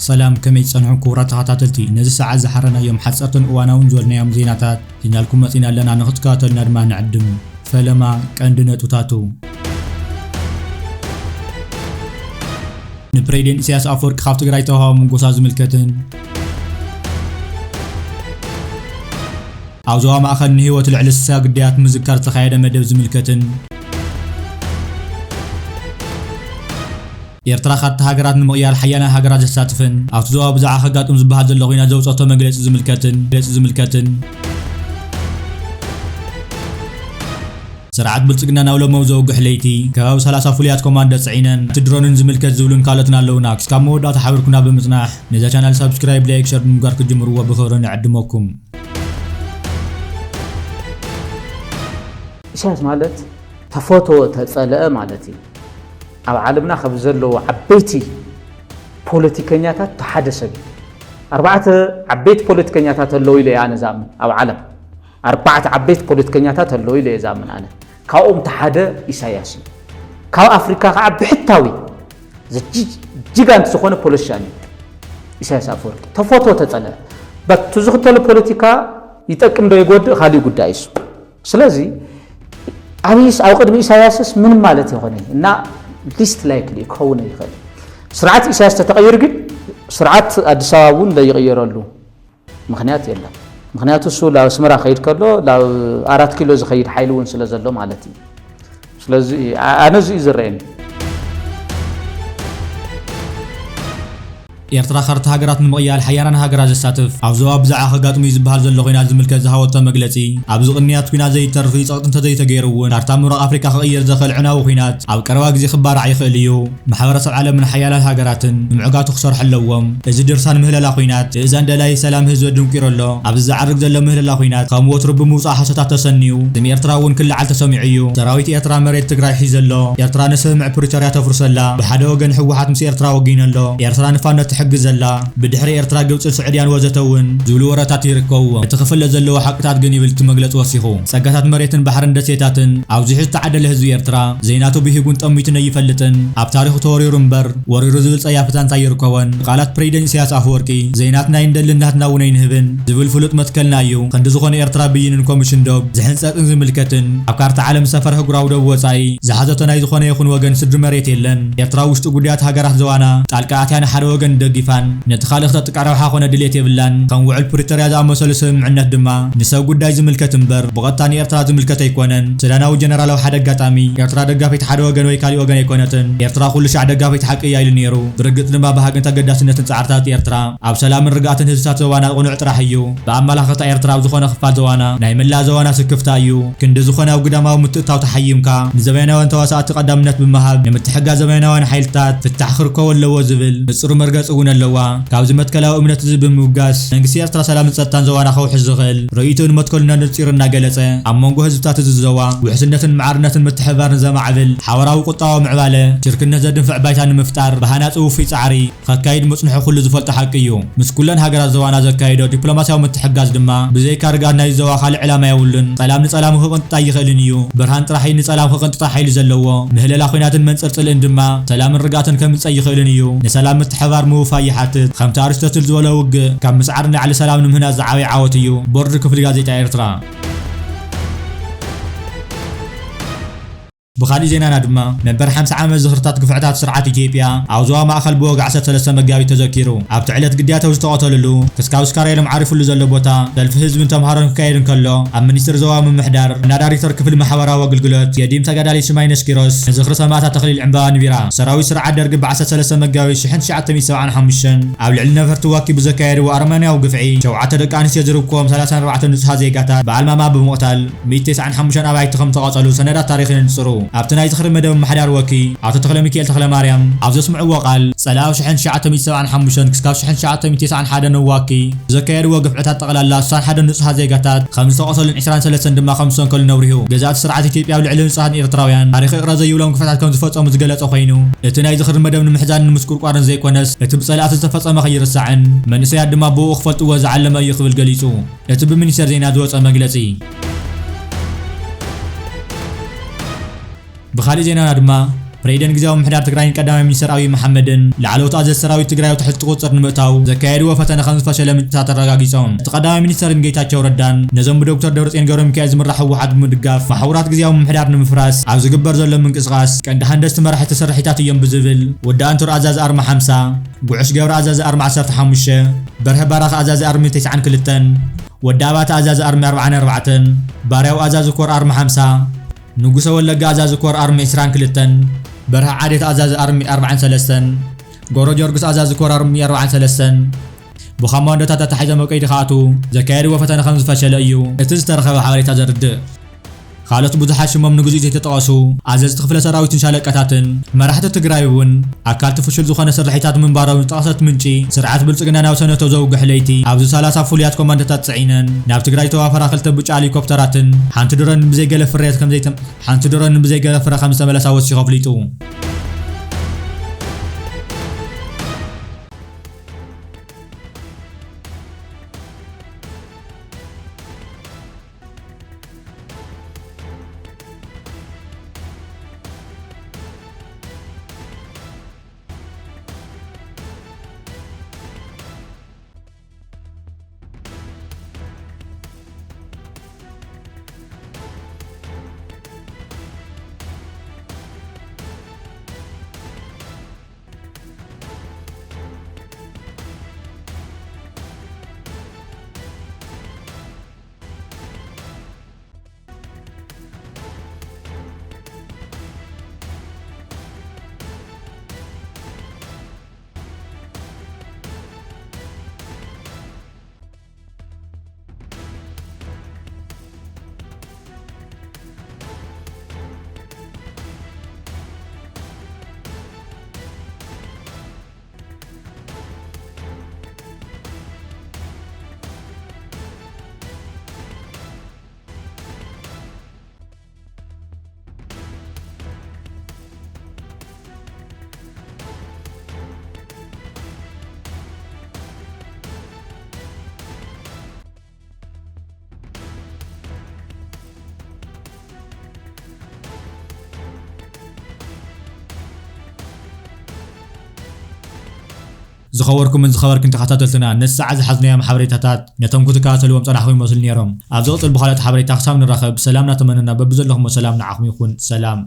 ሰላም፣ ከመይ ጸንሑ ክቡራት ተኸታተልቲ? ነዚ ሰዓት ዝሓረናዮም ሓጸርትን እዋናውን ዝበልናዮም ዜናታት ሒዝናልኩም መጺና ኣለና። ንኽትከታተሉና ድማ ንዕድም። ፈለማ ቀንዲ ነጥብታቱ። ንፕሬዚደንት ኢሳያስ ኣፈወርቂ ካብ ትግራይ ተዋህቦ ምንጎሳ ዝምልከትን ኣብ ዞባ ማእኸል ንህይወት ልዕሊ ስሳ ግዳያት ምዝካር ዝተኻየደ መደብ ዝምልከትን ኤርትራ ካርታ ሃገራት ንምቕያር ሓያላን ሃገራት ዘሳትፍን ኣብቲ ዞባ ብዛዕባ ከጋጥም ዝበሃል ዘሎ ኹናት ዘውፀቶ መግለፂ ዝምልከትን መግለፂ ዝምልከትን ስርዓት ብልጽግና ናብ ለመው ዘውግሕ ለይቲ ከባቢ ሰላሳ ፍሉያት ኮማንዶ ጽዒነን እቲ ድሮንን ዝምልከት ዝብሉን ካልኦትን ኣለውና። ክስካብ መወዳእታ ሓቢርኩና ብምጽናሕ ነዛ ቻናል ሳብስክራይብ፣ ላይክ፣ ሸር ብምግባር ክትጅምርዎ ብኽብሪ ንዕድመኩም። ኢሳያስ ማለት ተፈትወ ተጸልአ ማለት እዩ። ኣብ ዓለምና ካብ ዘለዉ ዓበይቲ ፖለቲከኛታት እቲ ሓደ ሰብ እዩ። ኣርባዕተ ዓበይቲ ፖለቲከኛታት ኣለዉ ኢለ እየ ኣነ ዝኣምን ኣብ ዓለም። ኣርባዕተ ዓበይቲ ፖለቲከኛታት ኣለዉ ኢለ እየ ዝኣምን ኣነ። ካብኦም እቲ ሓደ ኢሳያስ እዩ። ካብ ኣፍሪካ ከዓ ብሕታዊ ጅጋንት ዝኾነ ፖለቲሻን እዩ ኢሳያስ ኣፈወርቂ። ተፈትወ ተጸልአ፣ በቲ ዝኽተሎ ፖለቲካ ይጠቅም ዶ ይጎድእ ካሊእ ጉዳይ እሱ። ስለዚ ኣብይስ ኣብ ቅድሚ ኢሳያስስ ምንም ማለት ይኾነ እና ሊስት ላይክሊ ክኸውን ይኽእል። ስርዓት ኢሳያስ ተተቐይሩ ግን ስርዓት ኣዲስ ኣበባ እውን ዘይቕየረሉ ምኽንያት የለን። ምኽንያቱ እሱ ናብ ኣስመራ ከይድ ከሎ ናብ ኣራት ኪሎ ዝኸይድ ሓይሊ እውን ስለ ዘሎ ማለት እዩ። ስለዚ ኣ-፣ ኣነ እዚ እዩ ዝረኣየኒ። ኤርትራ ካርታ ሃገራት ንምቕያር ሓያላን ሃገራት ዘሳትፍ ኣብ ዞባ ብዛዕባ ከጋጥሙ እዩ ዝበሃል ዘሎ ኹናት ዝምልከት ዝሃወቶ መግለጺ፣ ኣብዚ ቅንያት ኲናት ዘይተርፍ እዩ፣ ጸቕጢ እንተዘይተገይሩ እውን ካርታ ምብራቕ ኣፍሪቃ ክቕይር ዝኽእል ዕናዊ ኲናት ኣብ ቀረባ ግዜ ክባራዕ ይኽእል እዩ። ማሕበረሰብ ዓለምን ሓያላት ሃገራትን ንምዕጋቱ ክሰርሑ ኣለዎም። እዚ ድርሳን ምህለላ ኲናት፣ እእዛን ደላይ ሰላም ህዝቢ ኣድንቂሩ ኣሎ። ኣብዚ ዝዓርግ ዘሎ ምህለላ ኲናት ከም ወትሩ ብምውጻእ ሓሶታት ተሰንዩ፣ ስም ኤርትራ እውን ክለዓል ተሰሚዑ እዩ። ሰራዊት ኤርትራ መሬት ትግራይ ሒዙ ኣሎ። ኤርትራ ንስምምዕ ፕሪቶርያ ተፍርሶ ኣላ። ብሓደ ወገን ህወሓት ምስ ኤርትራ ወጊኑ ኣሎ። ኤርትራ ንፋኖ ትሕግዝ ኣላ። ብድሕሪ ኤርትራ ግብጽን ስዑድያን ወዘተ እውን ዝብሉ ወረታት ይርከብዎም። እቲ ክፍለጥ ዘለዎ ሓቅታት ግን ይብል እቲ መግለጺ ወሲኹ። ጸጋታት መሬትን ባሕርን ደሴታትን ኣብዚሑ ዝተዓደለ ህዝቢ ኤርትራ ዘይናቱ ብሂጉን ጠሚቱን ኣይፈልጥን። ኣብ ታሪኹ ተወሪሩ እምበር ወሪሩ ዝብል ጸያፊ ዛንታ ኣይርከቦን። ቃላት ፕሬዚደንት ኢሳያስ ኣፈወርቂ ዘይናትና ኣይንደልን ናትና እውን ኣይንህብን ዝብል ፍሉጥ መትከልና እዩ። ክንዲ ዝኾነ ኤርትራ ብይንን ኮሚሽን ዶብ ዝሕንጸጽን ዝምልከትን ኣብ ካርታ ዓለም ዝሰፈረ ህጉራዊ ዶብ ወጻኢ ዝሓዘቶ ናይ ዝኾነ ይኹን ወገን ስድሪ መሬት የለን። ኤርትራ ውሽጢ ጉዳያት ሃገራት ዞባና ጣልቃ ኣትያ ንሓደ ወገን ደጊፋን ነቲ ካልእ ክተጥቅዕ ረብሓ ኮነ ድሌት የብላን። ከም ውዕል ፕሪቶርያ ዝኣመሰሉ ስምምዕነት ድማ ንሰብ ጉዳይ ዝምልከት እምበር ብቐጥታ ንኤርትራ ዝምልከት ኣይኮነን። ሱዳናዊ ጀነራል ኣብ ሓደ ኣጋጣሚ ኤርትራ ደጋፊት ሓደ ወገን ወይ ካሊእ ወገን ኣይኮነትን። ኤርትራ ኩሉ ሻዕ ደጋፊት ሓቂ እያ ኢሉ ነይሩ። ብርግጽ ድማ ባህግን ተገዳስነትን ጻዕርታት ኤርትራ ኣብ ሰላምን ርግኣትን ህዝብታት ዞባና ቅኑዕ ጥራሕ እዩ። ብኣመላኽታ ኤርትራ ኣብ ዝኾነ ክፋል ዞባና ናይ መላእ ዞባና ስክፍታ እዩ። ክንዲ ዝኾነ ኣብ ግዳማዊ ምትእትታው ተሓይምካ ንዘበናውያን ተዋሳእቲ ቀዳምነት ብምሃብ ንምትሕግጋዝ ዘበናውያን ሓይልታት ፍታሕ ክርከቦ ኣለዎ ዝብል ንጹር መርገጺ እውን ኣለዋ። ካብዚ መትከላዊ እምነት እዚ ብምብጋስ መንግስቲ ኤርትራ ሰላምን ጸጥታን ዞባና ከውሕስ ዝኽእል ርእይቶን መትከሉን ኣነጺሩ እናገለጸ ኣብ መንጎ ህዝብታት እዚ ዞባ ውሕስነትን ማዕርነትን ምትሕብባርን ዘማዕብል ሓበራዊ ቁጠባዊ ምዕባለ ሽርክነት ዘድንፍዕ ባይታ ንምፍጣር ብሃናጺ ውፉይ ጻዕሪ ከካይድ ምጽንሑ ኩሉ ዝፈልጦ ሓቂ እዩ። ምስ ኩለን ሃገራት ዞባና ዘካይዶ ዲፕሎማስያዊ ምትሕግጋዝ ድማ ብዘይካ ርግኣት ናይዚ ዞባ ካልእ ዕላማ የብሉን። ጸላም ንጸላሙ ክቕንጥጥ ኣይኽእልን እዩ። ብርሃን ጥራሕ እዩ ንጸላም ክቕንጥጣ ሓይሊ ዘለዎ። ምህለላ ኲናትን መንጸር ጽልእን ድማ ሰላምን ርግኣትን ከምጽእ ኣይኽእልን እዩ። ንሰላም ምትሕብባር ምውፋይ ይሓትት። ከምቲ ኣሪስቶትል ዝበሎ ውግእ ካብ ምስዓር ንላዕሊ ሰላም ንምህናጽ ዝዓበየ ዓወት እዩ። ቦርድ ክፍሊ ጋዜጣ ኤርትራ። ብኻሊእ ዜናና ድማ፣ መበል ሓምሳ ዓመት ዝኽርታት ግፍዕታት ስርዓት ኢትዮጵያ ኣብ ዞባ ማእኸል ብወግዒ ዓሰርተ ሰለስተ መጋቢት ተዘኪሩ። ኣብቲ ዕለት ግዳያታዊ ዝተቐተሉሉ፣ ክስካብ ስካራይሎም ዓሪፉሉ ዘሎ ቦታ፣ ሰልፊ ህዝብን ተምሃሮን ክካየድ እንከሎ፣ ኣብ ሚኒስትሪ ዞባዊ ምምሕዳር፣ ዋና ዳይሬክተር ክፍሊ ማሕበራዊ ኣገልግሎት፣ የዲም ተጋዳሊት ሽማይነሽ ኪሮስ፣ ንዝኽሪ ሰማእታት ተኽሊል ዕምባባ ኣንቢራ። ሰራዊት ስርዓት ደርጊ ብ ዓሰርተ ሰለስተ መጋቢት ሽሕን ትሽዓተ ሚእቲ ሰብዓን ሓሙሽተን፣ ኣብ ልዕሊ ነበርቲ ዋኪ ብዘካየድዎ ኣረመኔያዊ ግፍዒ፣ ሸውዓተ ደቂ ኣንስትዮ ዝርከቦም ሰላሳን ኣርባዕተን ንጹሃት ዜጋታት ብኣልማማ ብምቕታል፣ ሚእቲ ተስዓን ሓሙሽተን ኣባይቲ ከም ዝተቓጸሉ ሰነዳት ታሪኽ የነጽሩ። ኣብቲ ናይ ዝኽሪ መደብ ምምሕዳር ወኪ ኣቶ ተኽለሚካኤል ተኽለማርያም ኣብ ዘስምዕዎ ቃል፣ ጸላኢ ኣብ ሽሕን ትሽዓተ ሚእቲ ሰብዓን ሓሙሽተን ክሳብ ሽሕን ትሽዓተ ሚእቲ ተስዓን ሓደን ኣብ ዋኪ ብዘካየድዎ ግፍዕታት ጠቕላላ ስሳን ሓደን ንጹሃት ዜጋታት ከም ዝተቐተሉን ዕስራን ሰለስተን ድማ ከም ዝሰንከሉን ኣብሪሁ። ገዛእቲ ስርዓት ኢትዮጵያ ኣብ ልዕሊ ንጹሃት ኤርትራውያን ታሪኽ ይቕረ ዘይብሎም ግፍዕታት ከም ዝፈጸሙ ዝገለጸ ኮይኑ፣ እቲ ናይ ዝኽሪ መደብ ንምሕዛንን ንምስቁርቋርን ዘይኮነስ፣ እቲ ብጸላእቲ ዝተፈጸመ ከይርሳዕን መንእሰያት ድማ ብእኡ ክፈልጥዎ ዝዓለመ እዩ ክብል ገሊጹ። እቲ ብሚኒስቴር ዜና ዝወጸ መግለጺ። ብኻሊእ ዜናና ድማ፣ ፕሬዚደንት ግዝያዊ ምምሕዳር ትግራይን ቀዳማይ ሚኒስትር ኣብይ መሓመድን ላዕለዎት ኣዘዝቲ ሰራዊት ትግራይ ኣብ ትሕቲ ቁፅፅር ንምእታው ዘካየድዎ ፈተነ ከም ዝፈሸለ ምንጭታት ኣረጋጊፆም። እቲ ቀዳማይ ሚኒስትር ጌታቸው ረዳን ነዞም ብዶክተር ደብረፅዮን ገብረሚካኤል ዝምራሕ ህወሓት ብምድጋፍ መሓውራት ግዝያዊ ምምሕዳር ንምፍራስ ኣብ ዝግበር ዘሎ ምንቅስቓስ ቀንዲ ሃንደስቲ መራሕቲ ስርሒታት እዮም ብዝብል ወዲ ኣንቶር ኣዛዚ ኣርማ ሓምሳ፣ ጉዑሽ ገብረ ኣዛዚ ኣርማ ዓሰርተ ሓሙሽተ፣ በርሀ ባራኺ ኣዛዚ ኣርሚ ተስዓን ክልተን፣ ወዲ ኣባተ ኣዛዚ ኣርሚ ኣርብዓን ኣርባዕተን፣ ባርያው ኣዛዚ ኮር ኣርሚ ሓምሳ፣ ንጉሰ ወለጋ ኣዛዚ ኮር ኣርሚ ዕስራን ክልተን፣ በርሀ ዓዴት ኣዛዚ ኣርሚ ኣርብዓን ሰለስተን፣ ጎሮ ጀርግስ ኣዛዚ ኮር ኣርሚ ኣርብዓን ሰለስተን ብኮማንዶታት ኣታሒዞም ኣብ ቀይዲ ክኣትዉ ዘካየድዎ ፈተነ ከም ዝፈሸለ እዩ እቲ ዝተረኸበ ሓበሬታ ዘርድእ። ካልኦት ብዙሓት ሽሞም ንግዚኡ ዘይተጠቐሱ ኣዘዝቲ ክፍለ ሰራዊትን ሻለቃታትን መራሕቲ ትግራይ እውን ኣካልቲ ፍሹል ዝኾነ ስርሒታት ምንባሮም ዝጠቐሰት ምንጪ፣ ስርዓት ብልጽግና ናብ ሰነቶ ዘውግሕ ለይቲ ኣብዚ ሰላሳ ፍሉያት ኮማንዶታት ጽዒነን ናብ ትግራይ ዝተዋፈራ ክልተ ብጫ ሄሊኮፕተራትን ሓንቲ ድሮንን ብዘይ ገለ ፍርያት ከም ዘይተ-፣ ሓንቲ ድሮንን ብዘይ ገለ ፍረ ከም ዝተመለሳ ወሲኹ ኣፍሊጡ። ዝኸበርኩምን ዝኸበርክን ተኸታተልትና፣ ነዚ ሰዓት ዝሓዝናዮም ሓበሬታታት ነቶም ክትከታተልዎም ጸናሕኩም ይመስሉ ነይሮም። ኣብ ዝቕጽል ብኻልኦት ሓበሬታ ክሳብ ንራኸብ፣ ሰላም እናተመነና በብዘለኹሞ ሰላም ንዓኹም ይኹን። ሰላም።